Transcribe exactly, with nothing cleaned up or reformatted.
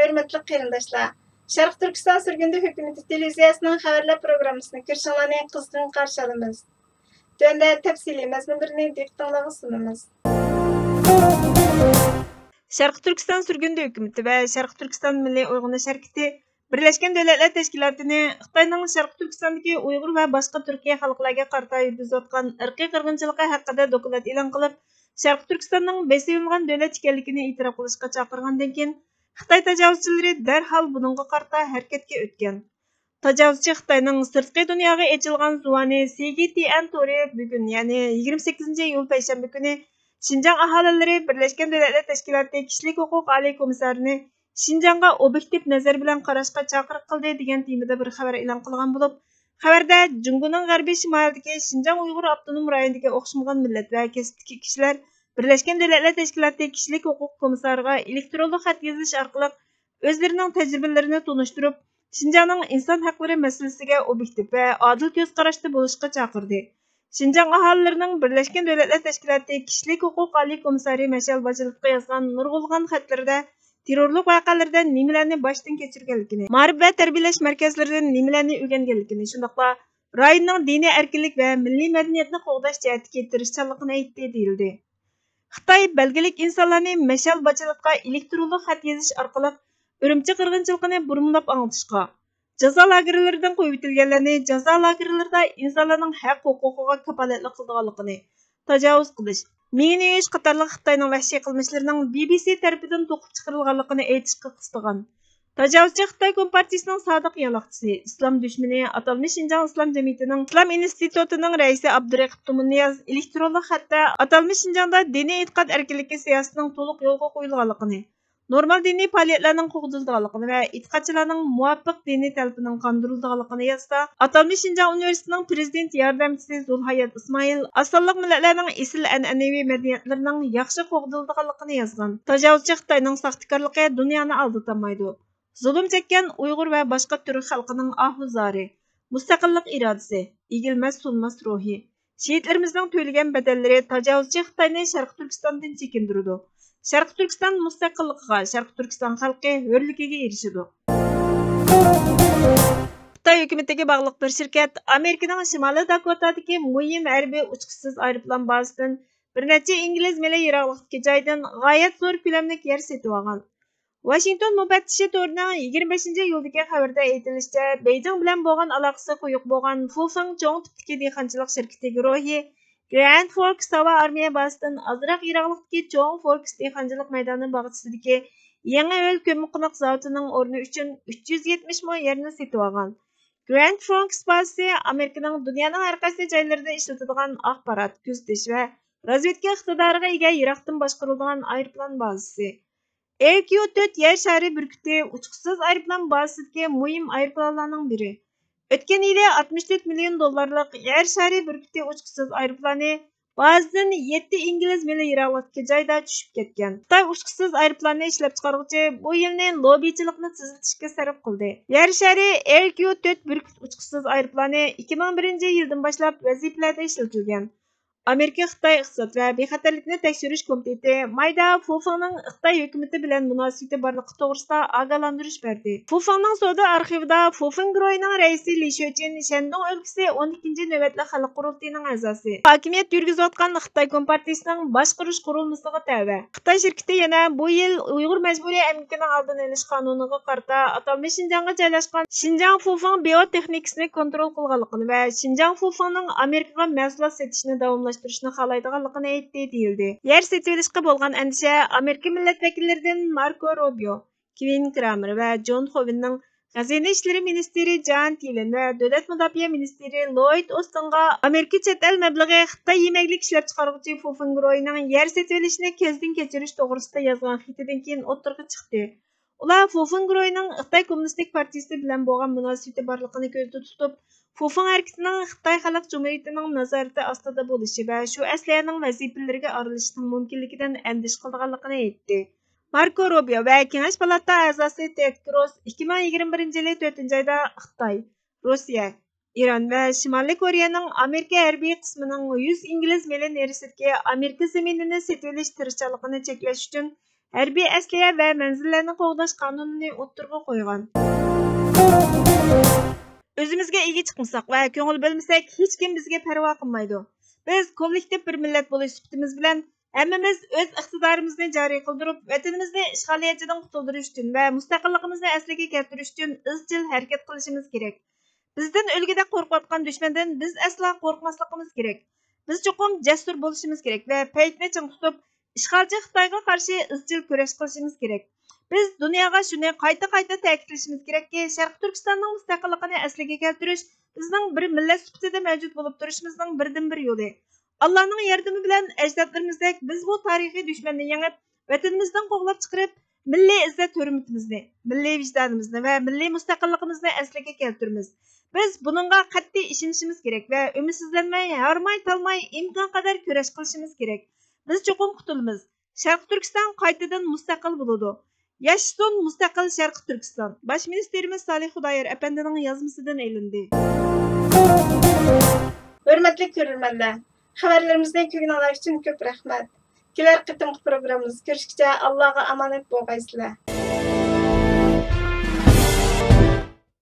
ھۆرمەتلىك قېرىنداشلار، شەرقىي تۈركىستان سۈرگۈندە ھۆكۈمىتى تېلېۋىزىيەسىنىڭ خەۋەرلەر پروگراممىسىنى كۆرۈشۈڭلارنى قىزغىن قارشى ئالىمىز. تۆۋەندە تەپسىلىي مەزمۇنلىرىنى دىققىتىڭلارغا سۇنىمىز. شەرقىي تۈركىستان سۈرگۈندە ھۆكۈمىتى ۋە شەرقىي تۈركىستان مىللىي ئويغىنىش ھەرىكىتى بىرلەشكەن دۆلەتلەر تەشكىلاتىنى خىتاينىڭ شەرقىي تۈركىستاندىكى ئۇيغۇر ۋە باشقا تۈركىي خەلقلەرگە قارىتا يۈرگۈزۈۋاتقان ئىرقىي قىرغىنچىلىقى ھەققىدە دوكلات ئېلان قىلىپ، شەرقىي تۈركىستاننىڭ بېسىۋېلىنغان دۆلەت ئىكەنلىكىنى ئېتىراپ قىلىشقا چاقىرغاندىن كېيىن، خىتاي تاجاۋۇزچىلىرى دەرھال بۇنىڭغا قارىتا ھەرىكەتكە ئۆتكەن. تاجاۋۇزچى خىتاينىڭ سىرتقى دۇنياغا ئېچىلغان زۇۋانى سى جى تي ئېن تورى بۈگۈن، يەنى يىگىرمە سەككىزىنچى ئىيۇل پەيشەنبە كۈنى شىنجاڭ ئاھالىلىرى بىرلەشكەن دۆلەتلەر تەشكىلاتى كىشىلىك ھوقۇق ئالىي كومىسسارىنى شىنجاڭغا ئوبيېكتىپ نەزەر بىلەن قاراشقا چاقىرىق قىلدى دېگەن تېمىدا بىر خەۋەر ئېلان قىلغان بولۇپ، خەۋەردە جۇڭگونىڭ غەربىي شىمالىدىكى شىنجاڭ ئۇيغۇر ئاپتونوم رايونىدىكى ئوخشىمىغان مىللەت ۋە كەسىپتىكى كىشىلەر بىرلەشكەن دۆلەتلەر تەشكىلاتى كىشىلىك ھوقۇق كومىسسارىغا ئېلېكترونلۇق خەت يېزىش ئارقىلىق ئۆزلىرىنىڭ تەجرىبىلىرىنى تونۇشتۇرۇپ، شىنجاڭنىڭ ئىنسان ھەقلىرى مەسىلىسىگە ئوبيېكتىپ ۋە ئادىل كۆز قاراشتا بولۇشقا چاقىردى. شىنجاڭ ئاھالىلىرىنىڭ بىرلەشكەن دۆلەتلەر تەشكىلاتى كىشىلىك ھوقۇق ئالىي كومىسسارى مەشئەل باجىلىتقا يازغان نۇرغۇنلىغان خەتلىرىدە تېررورلۇق ۋەقەلىرىدە نېمىلەرنى باشتىن كەچۈرگەنلىكىنى، مائارىپ ۋە تەربىيەلەش مەركەزلىرىدىن نېمىلەرنى ئۆگەنگەنلىكىنى، شۇنداقلا رايوننىڭ دىنىي ئەركىنلىك ۋە مىللىي مەدەنىيەتنى قوغداش جەھەتتىكى تىرىشچانلىقىنى ئېيتتى، دېيىلدى. خىتاي بەلگىلىك ئىنسانلارنى مەشئەل باجىلىتقا ئېلېكترونلۇق خەت يېزىش ئارقىلىق ئۈرۈمچى قىرغىنچىلىقىنى بۇرمىلاپ ئاڭلىتىشقا، جازا لاگېرلىرىدىن قويۇۋېتىلگەنلەرنى جازا لاگېرلىرىدا ئىنسانلارنىڭ ھەق ھوقۇقىغا كاپالەتلىك قىلىدىغانلىقىنى، تاجاۋۇز قىلىش، مىنا يۇيۇش قاتارلىق خىتاينىڭ ۋەھشىي قىلمىشلىرىنىڭ بى بى سى تەرىپىدىن توقۇپ چىقىرىلغانلىقىنى ئېيتىشقا قىستىغان. تاجاۋۇزچى خىتاي كومپارتىيىسىنىڭ سادىق يالاقچىسى، ئىسلام دۈشمىنى، ئاتالمىش شىنجاڭ ئىسلام جەمئىيىتىنىڭ ئىسلام ئىنستىتۇتىنىڭ رەئىسى ئابدۇرېقىپ تۇمۇننىياز ئېلېكترونلۇق خەتتە ئاتالمىش شىنجاڭدا دىنىي ئېتىقاد ئەركىنلىكى سىياسىتىنىڭ تولۇق يولغا قويۇلغانلىقىنى، نورمال دىنىي پائالىيەتلەرنىڭ قوغدىلىدىغانلىقىنى ۋە ئېتىقادچىلارنىڭ مۇۋاپىق دىنىي تەلىپىنىڭ قاندۇرۇلىدىغانلىقىنى يازسا، ئاتالمىش شىنجاڭ ئۇنىۋېرسىتېتىنىڭ پرېزىدېنت ياردەمچىسى زۇلھايات ئىسمائىل ئاز سانلىق مىللەتلەرنىڭ ئېسىل ئەنئەنىۋى مەدەنىيەتلىرىنىڭ ياخشى قوغدىلىدىغانلىقىنى يازغان. تاجاۋۇزچى خىتاينىڭ ساختىكارلىقى دۇنيانى ئالدىتالمايدۇ. زۇلۇم چەككەن ئۇيغۇر ۋە باشقا تۈرك خەلقىنىڭ ئاھۇ زارى، مۇستەقىللىق ئىرادىسى، ئېگىلمەس سۇنماس روھى، شېھىتلىرىمىزنىڭ تۆلىگەن بەدەللىرى تاجاۋۇزچى خىتاينى شەرقىي تۈركىستاندىن چېكىندۈرىدۇ. شەرقىي تۈركىستان مۇستەقىللىقىغا، شەرقىي تۈركىستان خەلقى ھۆرلۈكىگە ئېرىشىدۇ. خىتاي ھۆكۈمىتىگە باغلىق بىر شىركەت ئامېرىكىنىڭ شىمالىي داكوتادىكى مۇھىم ھەربىي ئۇچقۇچىسىز ئايروپىلان بازىسىدىن بىر نەچچە ئىنگلىز مىلى يىراقلىقتىكى جايدىن غايەت زور كۆلەملىك يەر سېتىۋالغان. ۋاشىنگتون مۇپەتتىشى تورىنىڭ يىگىرمە بەشىنچى ئىيۇلدىكى خەۋىرىدە ئېيتىلىشىچە، بېيجىڭ بىلەن بولغان ئالاقىسى قويۇق بولغان فۇفېڭ چوڭ تىپتىكى دېھقانچىلىق شىركىتى گۇرۇھى گراند فوركس ھاۋا ئارمىيە بازىسىدىن ئازراق يىراقلىقتىكى چوڭ فوركس دېھقانچىلىق مەيدانى باغچىسىدىكى يېڭى ھۆل كۆممىقوناق زاۋۇتىنىڭ ئورنى ئۈچۈن ئۈچ يۈز يەتمىش مو يەرنى سېتىۋالغان. گراند فوركس بازىسى ئامېرىكىنىڭ دۇنيانىڭ ھەر قايسى جايلىرىدا ئىشلىتىدىغان ئاخبارات، كۆزىتىش ۋە رازۋېدكا ئىقتىدارىغا ئىگە يىراقتىن باشقۇرۇلىدىغان ئايروپىلان بازىسى. ئېل كيۇ تۆت يەر شارى بۈركۈتى ئۇچقۇچىسىز ئايروپىلان بازىسىدىكى مۇھىم ئايروپىلانلارنىڭ بىرى. ئۆتكەن يىلى ئاتمىش تۆت مىليون دوللارلىق يەر شارى بۈركۈتى ئۇچقۇچىسىز ئايروپىلانى بازىدىن يەتتە ئىنگلىز مىلى يىراقلىقتىكى جايدا چۈشۈپ كەتكەن. خىتاي ئۇچقۇچىسىز ئايروپىلاننى ئىشلەپچىقارغۇچى بۇ يىلنى لوببىچىلىقنى تېزلىتىشكە سەرپ قىلدى. يەر شارى ئېل كيۇ تۆت بۈركۈت ئۇچقۇچىسىز ئايروپىلانى ئىككى مىڭ بىرىنچى يىلدىن باشلاپ ۋەزىپىلەردە ئىشلىتىلگەن. ئامېرىكا خىتاي ئىقتىساد ۋە بىخەتەرلىكنى تەكشۈرۈش كومىتېتى مايدا فۇفېڭنىڭ خىتاي ھۆكۈمىتى بىلەن مۇناسىۋىتى بارلىقى توغرىسىدا ئاگاھلاندۇرۇش بەردى. فۇفېڭنىڭ سودا ئارخىۋىدا فۇفېڭ گۇرۇھىنىڭ رەئىسى لى شۆچىن شەندۇڭ ئۆلكىسى ئون ئىككىنچى نۆۋەتلىك خەلق قۇرۇلتىيىنىڭ ئەزاسى، ھاكىمىيەت يۈرگۈزۈۋاتقان خىتاي كومپارتىيىسىنىڭ باشقۇرۇش قۇرۇلمىسىغا تەۋە. خىتاي شىركىتى يەنە بۇ يىل ئۇيغۇر مەجبۇرىي ئەمگىكىنىڭ ئالدىنى ئېلىش قانۇنىغا قارىتا ئاتالمىش شىنجاڭغا جايلاشقان شىنجاڭ فۇفېڭ بىيو تېخنىكىسىنى كونترول قىلغانلىقىنى ۋە شىنجاڭ فۇفېڭنىڭ ئامېرىكىغا مەھسۇلات سېتىشنى داۋاملاشتۇرۇشنى خالايدىغانلىقىنى ئېيتتى، دېيىلدى. يەر سېتىۋېلىشقا بولغان ئەندىشە ئامېرىكا مىللەت ۋەكىللىرىدىن ماركو روبىيو، كېۋىن كرامېر ۋە جون خوۋېننىڭ، خەزىنە ئىشلىرى مىنىستىرى جان تىلېن ۋە دۆلەت مۇداپىئە مىنىستىرى لويد ئوستىنغا ئامېرىكا چەت ئەل مەبلىغى خىتاي يېمەكلىك ئىشلەپچىقارغۇچى فۇفېڭ گۇرۇھىنىڭ يەر سېتىۋېلىشنى كەزدىن كەچۈرۈش توغرىسىدا يازغان خېتىدىن كېيىن ئوتتۇرىغا چىقتى. ئۇلار فۇفېڭ گۇرۇھىنىڭ خىتاي كوممۇنىستىك پارتىيىسى بىلەن بولغان مۇناسىۋىتى بارلىقىنى كۆزدە تۇتۇپ، فۇفېڭ ھەرىكىتىنىڭ خىتاي خەلق جۇمھۇرىيىتىنىڭ نازارىتى ئاستىدا بولۇشى ۋە شۇ ئەسلىھەنىڭ ۋەزىپىلىرىگە ئارىلىشىشىنىڭ مۇمكىنلىكىدىن ئەندىشە قىلىدىغانلىقىنى ئېيتتى. ماركو روبىيو ۋە كېڭەش پالاتا ئەزاسى تېد كروس ئىككى مىڭ يىگىرمە بىرىنچى يىلى تۆتىنچى ئايدا خىتاي، روسىيە، ئىران ۋە شىمالىي كورېيەنىڭ ئامېرىكا ھەربىي قىسمىنىڭ يۈز ئىنگلىز مىلى نېرىسىدىكى ئامېرىكا زېمىنىنى سېتىۋېلىش تىرىشچانلىقىنى چەكلەش ئۈچۈن ھەربىي ئەسلىھە ۋە مەنزىللەرنى قوغداش قانۇنىنى ئوتتۇرىغا قويغان. ئۆزىمىزگە ئىگە چىقمىساق ۋە كۆڭۈل بۆلمىسەك، ھېچكىم بىزگە پەرۋا قىلمايدۇ. بىز كوللېكتىپ بىر مىللەت بولۇش سۈپىتىمىز بىلەن، ھەممىمىز ئۆز ئىقتىدارىمىزنى جارى قىلدۇرۇپ، ۋەتىنىمىزنى ئىشغالىيەتچىدىن قۇتۇلدۇرۇش ئۈچۈن ۋە مۇستەقىللىقىمىزنى ئەسلىگە كەلتۈرۈش ئۈچۈن ئىزچىل ھەرىكەت قىلىشىمىز كېرەك. بىزدىن ئۆلگۈدەك قورقۇۋاتقان دۈشمەندىن بىز ئەسلا قورقماسلىقىمىز كېرەك. بىز چوقۇم جەسۇر بولۇشىمىز كېرەك ۋە پەيتنى چىڭ تۇتۇپ، ئىشغالچى خىتايغا قارشى ئىزچىل كۈرەش قىلىشىمىز كېرەك. بىز دۇنياغا شۇنى قايتا-قايتا تەكىتلىشىمىز كېرەككى، شەرقىي تۈركىستاننىڭ مۇستەقىللىقىنى ئەسلىگە كەلتۈرۈش بىزنىڭ بىر مىللەت سۈپىتىدە مەۋجۇت بولۇپ تۇرۇشىمىزنىڭ بىردىنبىر يولى. ئاللانىڭ ياردىمى بىلەن ئەجدادلىرىمىزدەك بىز بۇ تارىخىي دۈشمەننى يېڭىپ، ۋەتىنىمىزدىن قوغلاپ چىقىرىپ، مىللىي ئىززەت-ھۆرمىتىمىزنى، مىللىي ۋىجدانىمىزنى ۋە مىللىي مۇستەقىللىقىمىزنى ئەسلىگە كەلتۈرىمىز. بىز بۇنىڭغا قەتئىي ئىشىنىشىمىز كېرەك ۋە ئۈمىدسىزلەنمەي، ھارماي-تالماي ئىمكانقەدەر كۈرەش قىلىشىمىز كېرەك. بىز چوقۇم قۇتۇلىمىز. شەرقىي تۈركىستان قايتىدىن مۇستەقىل بولىدۇ. ياشىسۇن مۇستەقىل شەرقىي تۈركىستان! باش مىنىستىرىمىز سالىھ خۇدايار ئەپەندىنىڭ يازمىسىدىن ئېلىندى. ھۆرمەتلىك كۆرۈرمەنلەر، خەۋەرلىرىمىزنى كۆرگىنىڭلار ئۈچۈن كۆپ رەھمەت. كېلەر قېتىمقى پروگراممىمىزدا كۆرۈشكىچە ئاللاغا ئامانەت بولغايسىلەر.